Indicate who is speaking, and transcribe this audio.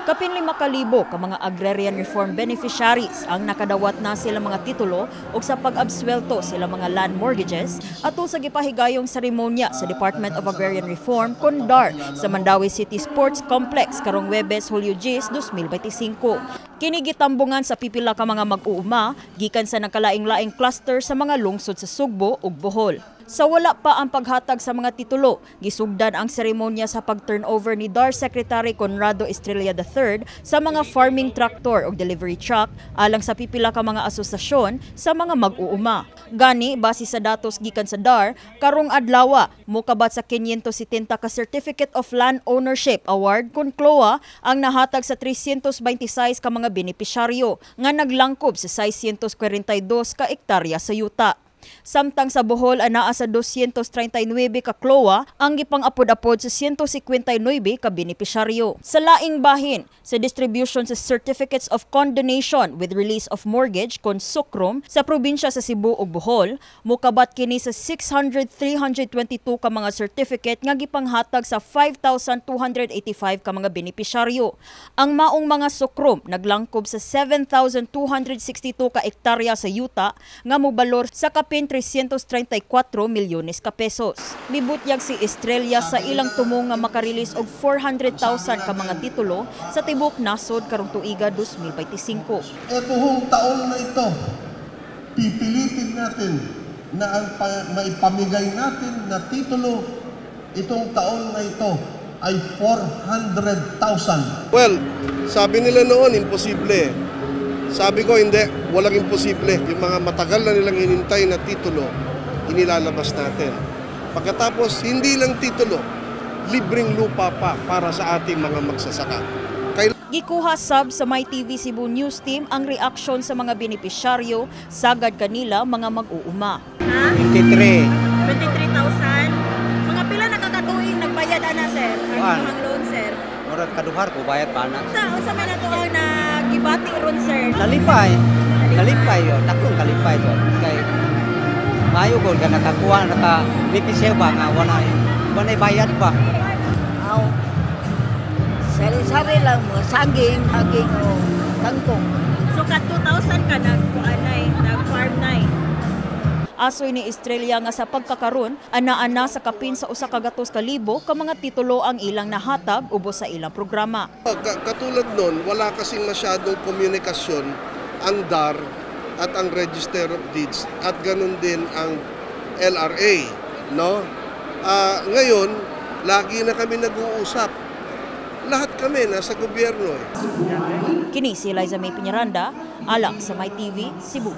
Speaker 1: Kapin 5,000 ka mga agrarian reform beneficiaries ang nakadawat na sila mga titulo ug sa pag-abswelto sila mga land mortgages atol sa gipahigayong seremonya sa Department of Agrarian Reform kon DAR sa Mandaue City Sports Complex karong Webes, Hulyo 10, 2025. Kini gitambungan sa pipila ka mga mag-uuma gikan sa nagkalaing-laing cluster sa mga lungsod sa Sugbo ug Bohol. Sa wala pa ang paghatag sa mga titulo, gisugdan ang seremonya sa pag-turnover ni DAR Secretary Conrado Estrella III sa mga farming tractor o delivery truck alang sa pipila ka mga asosasyon sa mga mag-uuma. Gani, base sa datos gikan sa DAR, karong adlawa mokabat sa 570 ka Certificate of Land Ownership Award kon CLOA ang nahatag sa 326 ka mga benepisyaryo nga naglangkob sa 642 ka ektarya sa yuta. Samtang sa Bohol, anaa sa 239 ka CLOA ang gipang-apod-apod sa 159 ka benepisyaryo. Sa laing bahin, sa distribution sa Certificates of Condonation with Release of Mortgage kon SOCROM sa probinsya sa Cebu ug Bohol, mokabat kini sa 600,322 ka mga certificate nga gipanghatag sa 5,285 ka mga benepisyaryo. Ang maong mga SOCROM naglangkob sa 7,262 ka ektarya sa yuta nga mobalor sa kapin 334 milyones ka pesos. Mibutyag si Estrella sa ilang tumong nga makarelease og 400,000 ka mga titulo sa tibok nasod karong tuiga 2025.
Speaker 2: Ito hong taon na ito, pipilitin natin na ang maipamigay natin na titulo itong taon na ito ay 400,000.
Speaker 3: Well, sabi nila noon, imposible. Sabi ko, hindi, walang imposible. Yung mga matagal na nilang hinintay na titulo, inilalabas natin. Pagkatapos, hindi lang titulo, libreng lupa pa para sa ating mga magsasaka.
Speaker 1: Gikuha sab sa My TV Cebu News Team ang reaksyon sa mga benepisyaryo sagad kanila mga mag-uuma.
Speaker 4: 23.
Speaker 1: 23,000. Mga pila na ka katuig nagbayad ana, sir? Ang
Speaker 4: Kuan.
Speaker 1: Imong loan, sir?
Speaker 4: Murag kaduhar ko bayad pa na.
Speaker 1: Sa unsa man ato ang nagibati ron, sir?
Speaker 4: Nalipay. Nalipay yo. Dakong kalipay to. Kay maayo gud ka nakakuha, naka benepisyo ba nga walay bayad ba.
Speaker 5: Aw. Sari-sari lang mga saging, saging o kangkong.
Speaker 1: So ka 2,000 ka nagkuanay, nag-farm nay. Asoy ni Estrella nga sa pagkakaron, ana-ana sa kapin sa 100,000 ka mga titulo ang ilang nahatag ubos sa ilang programa.
Speaker 3: Katulad nun, wala kasing masyadong komunikasyon ang DAR at ang Register of Deeds at ganun din ang LRA, no? Ngayon, lagi na kami nag-uusap. Lahat kami nasa gobyerno eh.
Speaker 1: Kini si Liza May Piñaranda, alang sa My TV, Cebu.